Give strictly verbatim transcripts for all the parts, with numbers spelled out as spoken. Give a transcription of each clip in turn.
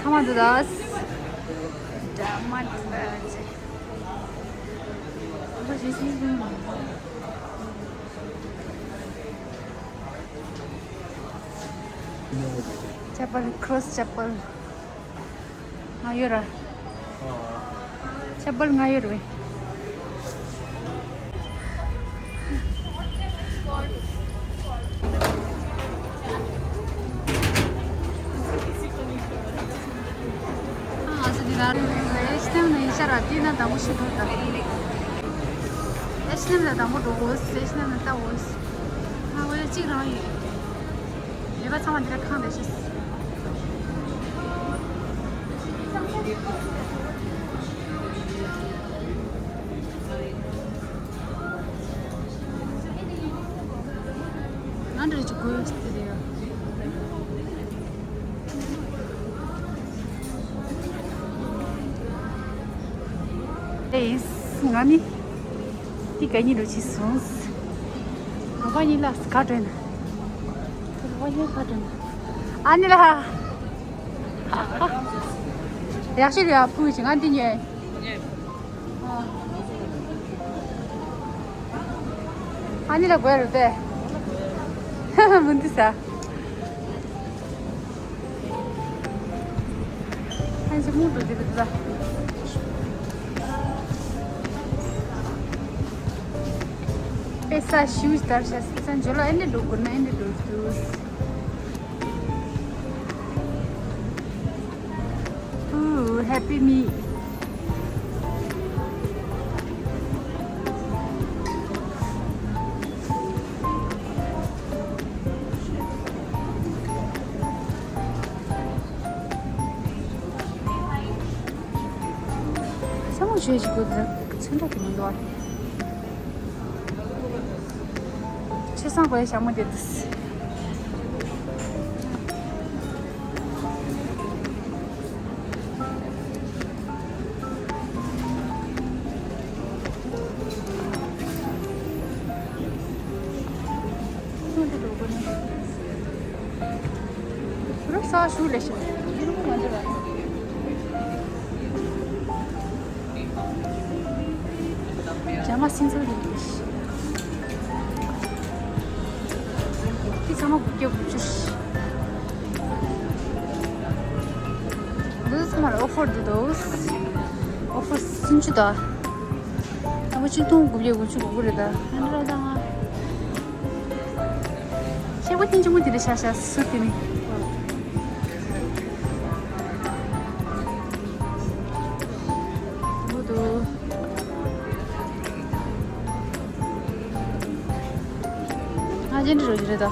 ཚང་མ་འདུག་ད། འདྲ་མ་འདྲ་ཅེ། ཨ་ཞེས་ཞེས་ཞེས། ཅ་པལ། ཁྲོ་སི་ཅ་པལ། ང་ཡོད་ར། ཅ་པལ་ང་ཡོད་རེད། ཨ་ང་ཚོ་འདི་ན་ཨེ་ཆི་ནེམ་ན་ཡིན་ཤག་ར། དེ་ན་དང་པོ་ཤི་འགྲོ་ད། ཨེ་ཆི་ནེམ་ན་དང་པོ་འགྲོ་དགོས། ཨེ་ཆི་ནེམ་ན་ལྟ་དགོས། ཨ་འོ་ཡ་གཅིག་རང་ཡོད། ལས་ཀ་ཚང་མ་འདི་ལ་ཁང་རེད་ཤག་ང་འདྲ་ཅིག་དགོས་ཟེར་དེ་རེད། ཨེ་ང་ནི་དེ་ག་ཉིན་རུ་ཕྱིན་སོང་། ག་པ་ཉིན་ལ་ག་དྲན། ག་པ་ཉིན་ག་དྲན། ཨ་ནི་ལ་ཡག་ཤོས་རེད། ཨ་ཕུ་ཞིག་ང་འདི་ཉོས། ཨ་ནི་ལ་དགོས་རེད་པས། མུ་མཐུད་ཟ། ཨ་ནི་མུ་འགྲོ་དེ་རེད་ལ། དཔེ་ས་ཞིག་ལྟར་བྱ། ས་འཇོ་ལ་ཨེ་འདྲ་འགྲོ་དགོས་ན་ཨེ་འདྲ་འགྲོ་དུས། Ooh, Happy Meal. ས་མོ་ཞོད་ཅིག་དགོས་འདུག་ཚོན་ཁྲ་དེ་མི་འདུག་ཨ། ཆེ་སང་གོ་ཡ་ཞྭ་མོ་དེ་འདུག་ཁྱོད་འདི་འགྲོ་དགོས་ནི། རོ་ས་ཞུ་ལེ་ཤི། འདི་རུ་མ་འདི་ར། རྒྱ་མ་སིང་ཚོ་རེད། འདི་ཚང་མ་དགུ་བརྒྱ་དགུ་བཅུ། འདི་ཚང་མ་ལ་ཨོ་ཕར་འདུག་དོ། ཨོ་ཕར་སུམ་ཅུ་དང་། ཚང་མ་ཆིག་སྟོང་དགུ་བརྒྱ་དགུ་བཅུ་གོ་དགུ་རེད་ད། ཨ་འདྲ་ད། ཤེས་པ་ཐེངས་གཅིག་མོ་དེ་འདྲ་ཤ་ཤ་སུ་དེ་ནི། འོ་དོ། ང་ཅན་འདྲི་རོ་ཞིག་རེད་ད།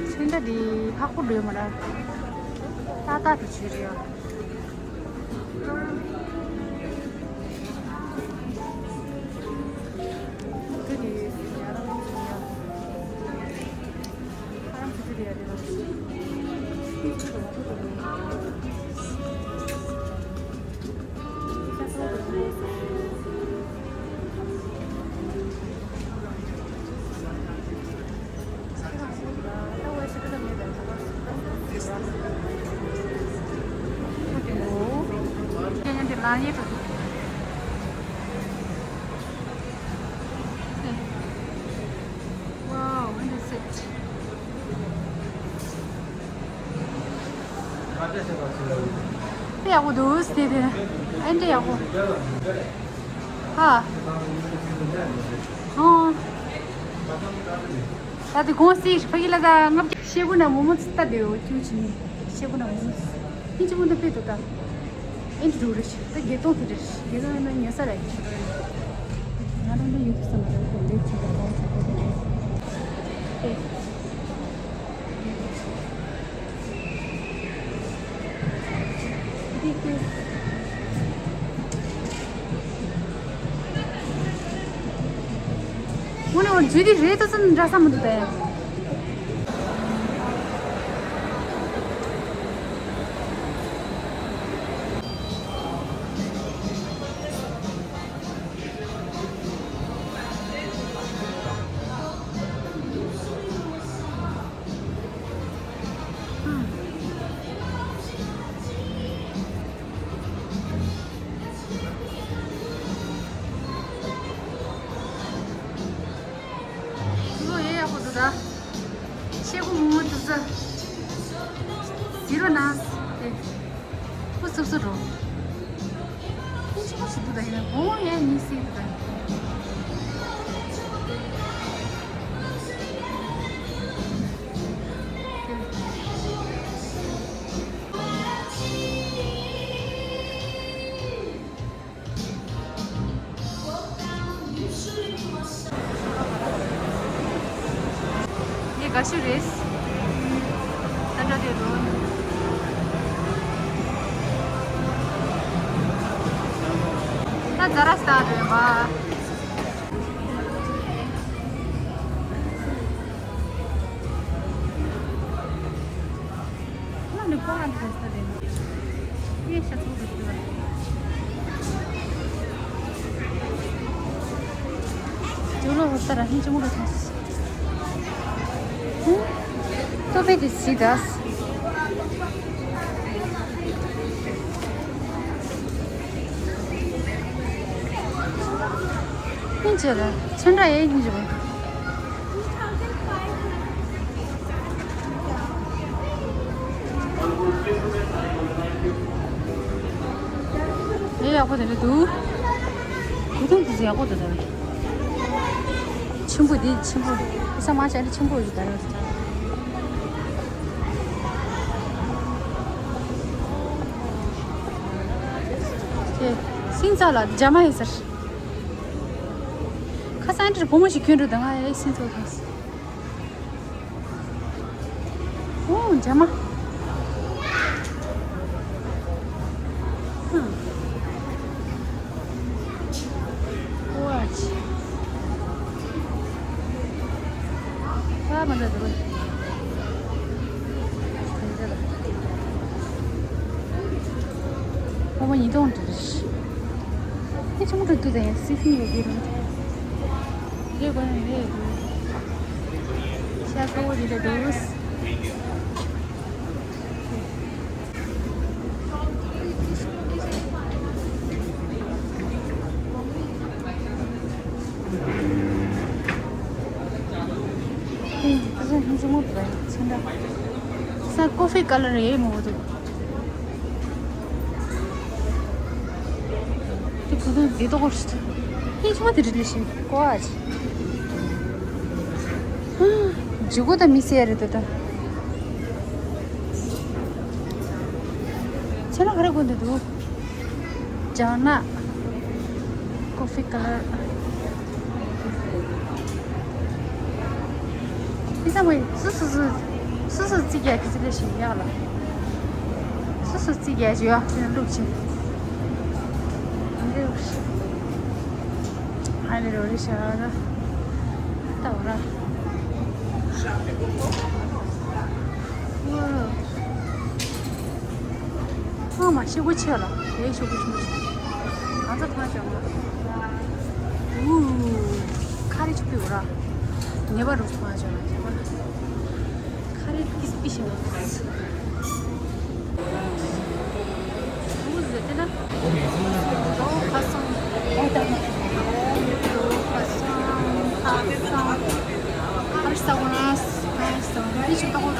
ཚོན་ཁྲ་འདི་ལྷག་པོ་འགྲོ་ཡོད་མ་རེད། ཏག་ཏག་འགྲོ་ཆོད་རེད་ཡ། འདི་འདི་ཡ་རང་ཚོ་ཡ། ཨ་རང་ཚོ་འདི་འདི་ཡ་རེད་ལ། Wow, what is it? དཔེ་ཡག་པོ་འདུག་དེ་དེ། ཨེ་འདྲ་ཡག་པོ། ཧ། ཨོ། ད་དེ་གོང་སྲིད་ཕ་གི་ལ་ད་ལྔ་བརྒྱ། ཤེ་གུ་ན་མོ་མོ་ཙི་ལྟ་དེའོ་ཁྱུ་ཆི་ནི། ཤེ་གུ་ན་མོ་མོ་ཙི། ཨིན་ཅི་མོ་ད་དཔེ་འདུག་ད། ཨེ་འདྲ་འདུག་རེ་ཞིག་ད་བརྒྱད་སྟོང་དེ་རེ་ཞིག་བརྒྱད་སྟོང་ཡིན་ན་ཉོ་ས་ར་ཡིན་ཞིག་རེ། ང་རང་ད་ཡོད་དུ་ས་མ་རེད་དེ་འདྲའི་ཆེ་བ་གོང་ཆེ་པོ་དེ་རེད། ཨེ། དངོས་གནས་འོ་འཇུ་དེ་རེད་དོ་ཙམ་འདྲ་ས་མི་འདུག་ད། ཞིག་འདུག་ད་ཡིན་ན་གོང་ཡང་གཉིད་སད་འདུག་ད། འདི་དགའ་ཤོས་རེད། ད་འདྲ་དེ་རོ། ད་ཛ་ར་སྟ་རེད་བ། ཁོ་ལ་ནི་ཁོ་ལ་འདི་ཟེར་རེད། ངས་ཤ་ཚོགས་ཀྱི་ཞུ་བ། ཇོ་ལོ་ཧོ་ས་ར་ཧིན་ཅི་མོ་ར་ཐོང་། ཧུ། ཏོ་པེ་དི་སི་དཱས། ཧིན་ཅི་ར་ཆུན་ར་ཡེ་ཧིན་ཅི་མོ། ཨེ་ཡག་པོ་དེ་འདྲ་འདུག་གོས་ཐུང་དེ་ཚོ་ཡག་པོ་འདུག་ད། ཆེན་པོ་འདི་ཆེན་པོ། ས་མ་ཆ་འདི་ཆེན་པོ་ཡོད་ད་ཡོད་ད། དེ་སིང་ཚ་ལ་རྒྱ་མ་ཡོད་ཟེར། ཁ་སང་འདིར་བུ་མོ་ཞིག་གྱོན་འགྲོ་ད། ང་ཡ་སིང་ཚ་དང་། ཨོ་འཇམ་མ། ཧུམ། ཝ་ཆི། ཨ་མ་འདྲ་འདུག་ཨོ་མ་ཉིས་སྟོང་འདྲ་རེད། དེ་ཆུང་དུ་དུ་དང་སི་ཕི་ཡོད་ཀྱི་རེད། རེད་པ་རེད་དགོས། ཤ་ཁ་བོ་རེད་དགོས། ས་ཀོ་ཧྥི་ཀ་ལར་ཡེ་མོ་འདུག་དེ་གུ་དུང་དེ་ཏོག་ཧེ་ཆུང་མ་དེ་རིལ་ཞིག་ཀོ་ཨ་ཅི། ཇུ་གོ་ད་མི་སེ་རེད་ད། ཚེ་ན་ག་རེ་གོན་འདུག་ཇ་ན། ཀོ་ཧྥི་ཀ་ལར། དེ་ཚང་མ་སུ་སུ་སུ་སུ་སུ་རྩི་རྒྱག་གི་རྩི་ལེ་ཞིག་ཡག་ལ། སུ་སུ་རྩི་རྒྱག་ཞིག་ཡག་ཅིག་བླུགས་ཆེ། ཨ་ནི་རོ་རི་ཤ་ར། ད་བ་ར། ཨ་མ་ཤི་གུ་ཆེ་ལ་དེ་ཤི་གུ་ཆུང་ཆུང་། གང་ཚ་ཐང་ཅང་ལ། ཨུ། ཁ་རི་ཆུ་པི་འོ་ར། ཉེ་བ་རུ་ཐང་ཅང་ལ་ཉེ་བ། ཁ་རི་ཏིས་པི་ཤི་ལ། ཨུ་ཟེ་ཏེ་ན། ཁ་སང་། ཁ་སང་། ཁ་སང་། ཁ་སང་། ཁ་སང་། ཁ་སང་། ཁ་སང་། ཁ་སང་། ཁ་སང་།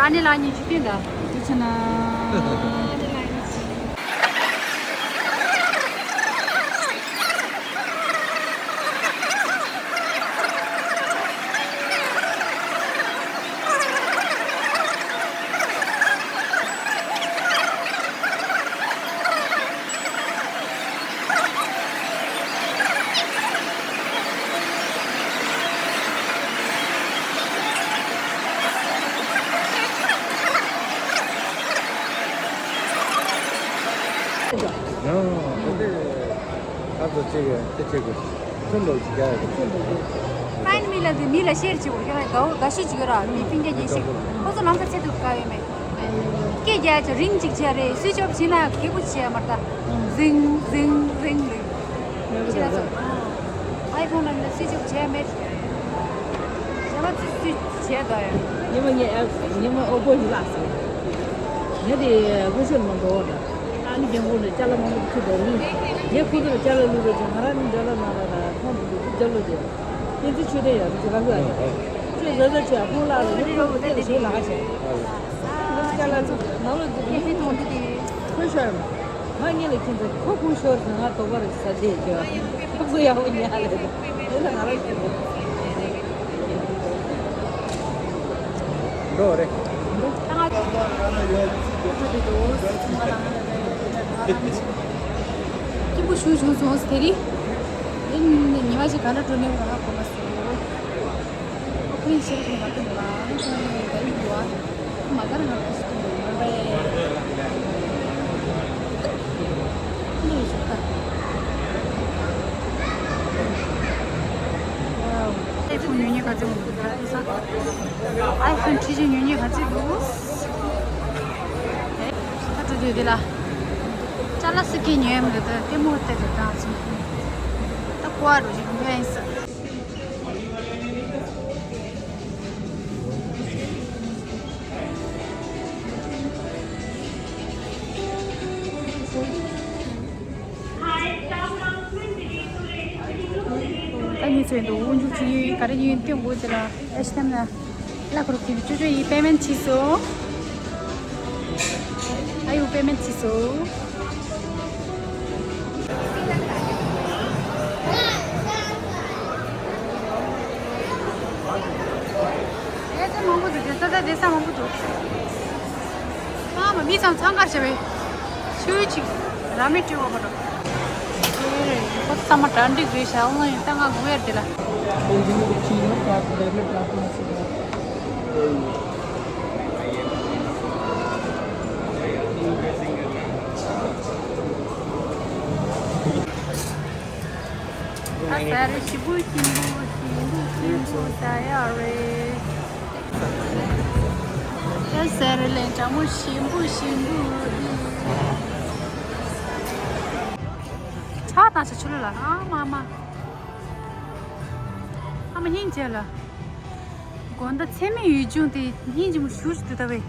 ཨ་ནེ་ལགས་གཉིས་ཅི་བསྟན་ད། དེ་ཚོ་ན། ཡང་དེ་ཨ་ཙི་གཅིག་གིས་དེ་གཅིག་གིས་ཁྲིམས་ལོག་ཅིག་རྒྱག་ཡ་རེད། ཕན་མི་ལ་དེ་མི་ལ་ཤེར་བྱེད་དགོས། ཁྱོད་རང་དགའ་བོ་དགའ་ཤོས་ཅིག་ཡོད་ར། མི་སྤུན་ཀྱག་གཉིས་ཤིག་ཁོ་ཚོ་ལམ་ཁ་ཚེ་ཐུག་དཀའ་ཡོད་མེད། སྐད་ ཡ་ཅོ་རིང་གཅིག་བྱས་རེད། སུའི་ཅོབ་བྱས་ན་སྐྱིད་པོ་བྱས་མ་ད། རིང་རིང་རིང་རིང་། ཅི་ལ་ཚོ། ཨའི་ཕོན་ལ་ནི་སུའི་ཅོབ་བྱས་མེད། ཞེ་མ་ཚོས་སུའི་བྱས་དོ་ཡ། ཉི་མ་ངས་ཉི་མ་ཨོ་པོ་ཞིག་ལགས་སོ། ངས་དེ་ཧུ་ཤོད་མ་འགྲོ་བ་ད། ཨ་ནི་རྒན་གོག་ནས་ཅ་ལག་མང་པོ་ཁྱེར་འགྲོ་གི། ངས་ཁོ་ཚོར་ཅ་ལག་བླུགས་རོགས་བྱས། ང་རང་ནི་ཅ་ལག་ནང་ལ་ལ་ཁོང་དུ་ཅ་ལག་བྱས། ཁྱེད་ཚོས་ཆོས་དད་ཡོད་རེད་ཅེས་ག་གོ་ཡ་རེད། ཁྱོད་བཟོ་བཟོ་བྱས་ཁོང་ལག་ལ་ཡོད་ཁོང་གི་ལ་ཞེས་ལག་བྱས། ང་ཅ་ལག་ཚོ་ནང་ལོགས་འཛུལ་གྱི་ཁོས་ཤོར་མ། ང་གཉིད་ལ་ཁྱེད་ཚོ་ཁོ་ཁོང་ཤོར་ཟིན་ང་དོགས་པ་རེད་ཟ་བྱས་ཀྱི་ཁོ་གུ་ཡག་པོ་ཉལ་ལེ་རེད། དེ་ལ་ང་ལ་ཁྱེད་ཚོ། འགྲོ་རེད། སྐྱིད་པོ་ཞུ་བྱུང་སོང་དེ་རིང་། ཨེ་ཉི་མ་ཞིག་ག་འདྲ་འགྲོ་ནས་ང་ཧ་གོ་མ་སོང་། ཨོ་ཁོ་རིང་ཤེས་རིང་མ་ཐུབ་ལ་ཁོ་རིང་ག་ཡིན་འདུག་ཨ། མ་ག་ར་ང་ཁ་ཤས་ཐུབ་འདུག་མ་རེད། ཨེ་ཁོང་ཉོ་ཉོ་ག་ཚོད་འདུག་ཨ། ཨའི་ཕོན་ཁྲི་ཆེན་ཉོ་ཉོ་ག་ཚོད་འདུག་ཨེ་ད་འགྲོ་དུས་དེ་ལ། ཅ་ལག་སི་ཀི་ཉོས་མི་འདུག་ལྟད་མོ་བལྟས་ཏེ་བཏང་སོང་། ད་ཀོ་བ་རུ་ཞིག་ཉོས་ཡིན་ས། ད་ཉི་ཚེ་འདུག་དབུ་འཇུག་ཅིག་ཡོད་ག་རེ་ཡིན་སྟོན་དགོས་ཅི་ལ་ཨེ་ཤི་ཐམ་ན། ལ་ཁོ་རུ་ཁྱེད་ཅོ་ཅོ་ཡི་པེ་མེན་བྱས་སོ། ཨ་ཡུ་པེ་མེན་བྱས་སོ། ཨེ་ཙི་མང་པོ་འདུག་དེ་ས་ད་དེ་ས་མང་པོ་འདུག་ཨ་མ་མི་ཚང་འཚང་ཁ་བྱ་བའི་ཤུལ་ཅིག་ར་མེ་ཏྲི་བ་བ་རོ། ཨེ་རེད་ཁོ་ཚང་མ་གྲ་འགྲིག་རེད་ཤག་ཨོ་ལ་ཡིན་ད་ང་དགོས་ཡར་དེ་ལ། ད་ཟ་རེད། ཞིམ་པོ་ཞིམ་པོ་ཞིམ་པོ་ཞིམ་པོ་ཟ་ཡག་རེད། ད་ཟ་རེད་ལས་གྲང་མོ་ཞིམ་པོ་ཞིམ་པོ། ཆག་བཏང་ཆ་ཆུ་ལ་ལ་ཨ་མ་མ། ཨ་མ་སྙིང་རྗེ་ལ། དགོང་དག་མཚན་མོའི་ཡུལ་ལྗོངས་དེ་སྙིང་རྗེ་མོ་ཞེ་པོ་ཅིག་འདུག་ད་བས།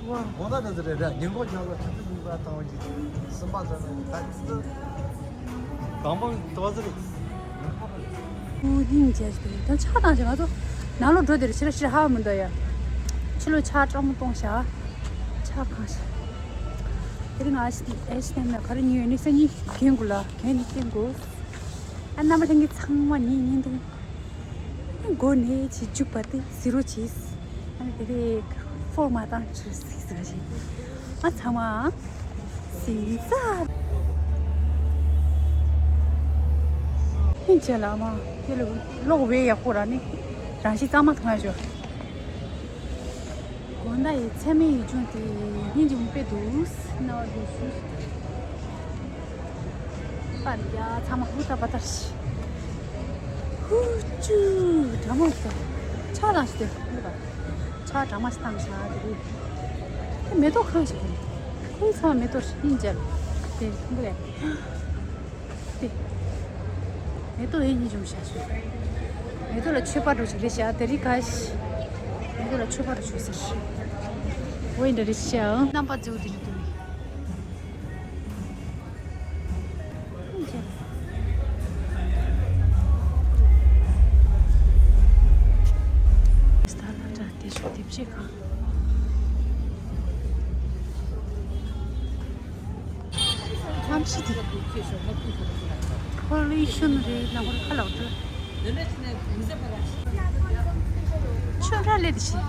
ཝའོ། ཝའོ། དང་པོ་དོ་ཟེར། ཨུ་སྙིང་རྗེ་ཞིག་འདུག་ད་ཆག་བཏང་ཞིག་ང་ཚོ་ནང་ལོགས་འགྲོ་དེར་ཕྱི་ལ་ཕྱི་ལ་ཧ་བ་མི་འདུག་ཡ། ཕྱི་ལོགས་ཆག་སྤྲང་མོ་གཏོང་ཤག་ཆག་གང་ཤག་དེ་རིང་ཨེ་ཤི་ཨེ་ཤི་ནས་ག་རེ་ཉོས་ནི་སང་ཉིན་གྱོན་དགོས་ལ་གྱོན་ནི་བསྟན་དགོས། ཨ་རྣམ་པ་ལྷན་རྒྱས་ཚང་མ་ཉིན་ཉིན་དུ་མགོ་ནས་བྱེད་བཅུག་པ་དེ་གཟི་རོ་བྱས། ཨ་ནི་དེ་རིང་ཧྥོར་མ་བཏང་ཆུ་སིག་ཟེར་བ་ཞིག་ང་ཚང་མ་ཟིང་ཚ། ཧིན་ཆེ་ལ་མ་དེ་ལ་ལོག་བས་ཡག་པོ་ར་ནི་རང་བཞིན་གཙང་མ་མཐོང་ཡ་ཅོ། དགོང་དག་ཡི་མཚན་མོའི་ཡུལ་ལྗོངས་དེ་སྙིང་རྗེ་མོ་དཔེ་འདུག་སྣང་བ་འདུག་ཞུ། པར་རྒྱག་ཚང་མ་ཧུ་ཏ་པ་ཏར་ཤི། ཧུ་ཅུ། དྲ་མ་ཞིག་ཆག་དང་ཞིག་དེ་ཧུ་ཏ། ཆག་དྲ་མ་ཞིག་བཏང་ཤག་དེ་རེད། དེ་མེ་ཏོག་ཁང་ཞིག་རེད། ཁོའི་ཚང་མ་མེ་ཏོག་ཡིན་ཅེར། དེ་ཧུ་ཏ་རེད། དེ། མེ་ཏོག་ཡིན་ཉིན་བྱུང་ཤག་ཞུ། མེ་ཏོག་ལ་མཆོད་པ་འགྲོ་ཞིག་རེད་ཤག་དེ་རིང་ག་ཤི། མེ་ཏོག་ལ་མཆོད་པ་འགྲོ་ཞུ་ཟེར། འོ་ཡིན་འདྲ་རེད་ཤག་རྣམ་པ་མཛེས་པོ་དེ་རེད་འདུག་ད་ལ་འདྲ་དེ་ཤོག་དེབ་ཆེ་གང་། ཁམས་ཤི་དེ། ཁོ་ལི་ཤུན་རེད་ལ་ཁོ་ཁ་ལག་དུ། ཆུ་ར་ལེ་དེ་ཤི།